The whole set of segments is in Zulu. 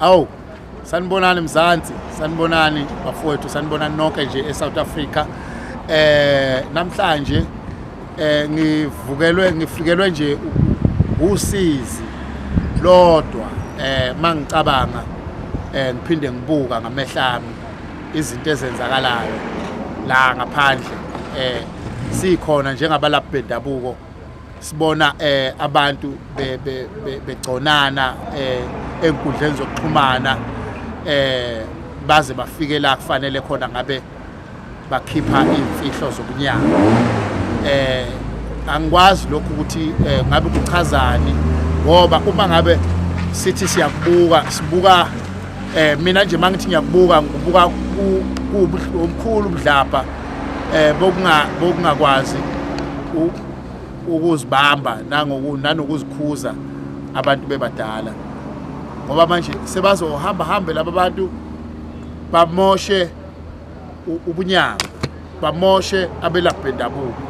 Awu, sanibonani Mzansi, sanibonani bafowethu, sanibonani nonke nje eSouth Africa. Namhlanje ngivukelwe, ngifikelwe nje usizi lodwa mangicabanga, ngiphinde ngibuka ngamehla ami izinto ezenzakalayo la ngaphandle. Sikhona njengabalaphi bendabuko, sibona abantu begconana enkundleni zokuxhumana, baze bafike la kufanele khona ngabe bakhipha imfihlo zobunyanga. Angikwazi lokhu ukuthi ngabe kuchazani, ngoba uma ngabe sithi siyakubuka, sibuka, mina nje mangithi ngiyakubuka, ngibuka omkhulu ubudlabha bokungakwazi ukuzibamba nanokuzikhuza abantu bebadala, ngoba manje sebazohamba hambe laba bantu bamoshe ubunyanga, bamoshe abelaphi bendabuko.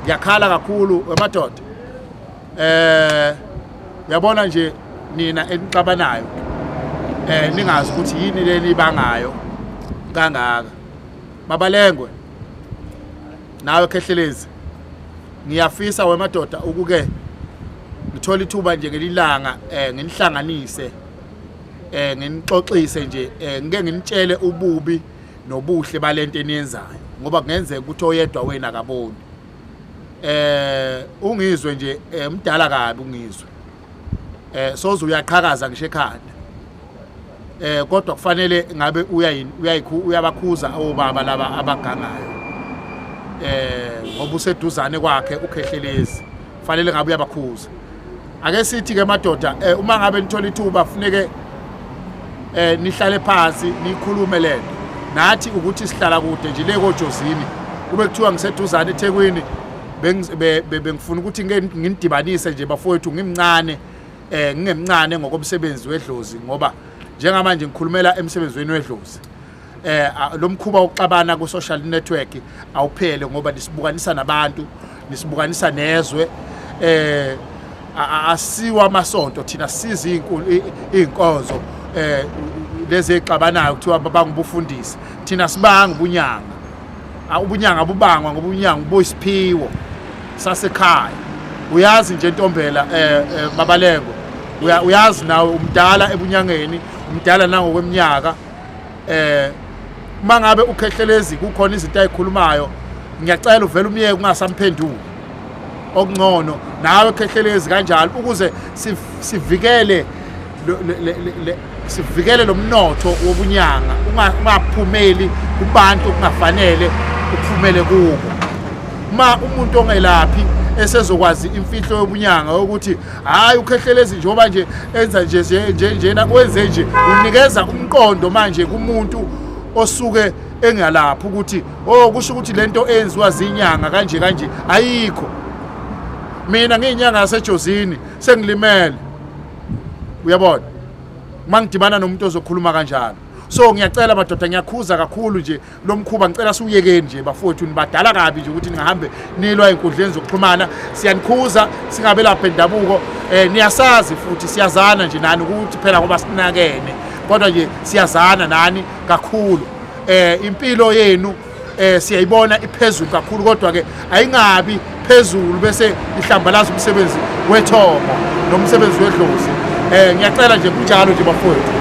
Ngiyakhala kakhulu emadoda. Uyabona nje nina enixabanayo, ningazi ukuthi yini leni ibangayo kangaka. Babalengwe nawe Khehlelezi, ngiyafisa wemadoda ukuke ngithola ithuba nje ngelilanga, nginihlanganise, nginixoxise nje, ngike nginitshele ububi nobuhle balento eniyenzayo, ngoba kungenzeka ukuthi oyedwa wena akaboni. Ungizwe nje, mdala kabi ungizwe, soze uyaqhakaza ngisho ekhanda, kodwa kufanele ngabe uyabakhuza obaba laba abagangayo, ngoba useduzane kwakhe uKhehlelezi, kufanele ngabe uyabakhuza. Ake sithi ke madoda, uma ngabe nithola ithuba, funeke nihlale phansi nikhulume lento nathi, ukuthi sihlala kude nje le koJozini. Kube kuthiwa ngiseduzane eThekwini, bengifuna ukuthi ngike nginidibanise nje bafowethu, ngimncane, ngingemncane ngokomsebenzi wedlozi, ngoba njengamanje ngikhulumela emsebenzini wedlozi. Lo mkhuba wokuxabana ku social network awuphele, ngoba nisibukanisa nabantu, nisibukanisa nezwe. Asiwa amasonto thina, siza iy'nkonzo lezi ey'xabanayo kuthiwa bangubufundisi. Thina sibanga ubunyanga. Ubunyanga bubangwa ngoba ubunyanga buyisiphiwo sasekhaya. Uyazi nje Ntombela, Babalengo, uyazi nawe, umdala ebunyangeni, umdala nangokweminyaka. Uma ngabe uKhehlelezi kukhona izinto ayikhulumayo, ngiyacela uvele umyeke, ungasamphenduli. Okungcono nawe Khehlelezi kanjalo, ukuze sivikele sivikele lo mnotho wobunyanga ungaphumeli kubantu okungafanele uphumele kubo. Uma umuntu ongelaphi esezokwazi imfihlo yobunyanga, ukuthi hayi, uKhehlelezi njengoba nje enza nje nje njena, wenze nje, unikeza umqondo manje kumuntu osuke engalaphi ukuthi oh, kusho ukuthi lento eyenziwa zinyanga kanje kanje ayikho. Mina ngiyinyanga yaseJozini, sengilimele, uyabona, uma ngidibana nomuntu ozokhuluma kanjalo. So ngiyacela madoda, ngiyakhuza kakhulu nje lo mkhuba, ngicela siwuyekeni nje bafowethu. Nibadala kabi nje ukuthi ningahambe nilwa ey'nkundleni zokuxhumana. Siyanikhuza singabelaphi bendabuko, niyasazi futhi siyazana nje nani, ukuthi phela ngoba sinakene, kodwa nje siyazana nani kakhulu. Impilo yenu siyayibona iphezulu kakhulu, kodwa ke ayingabi phezulu bese ihlambalaza umsebenzi wethongo nomsebenzi wedlozi. Ngiyacela nje, kunjalo nje bafowethu.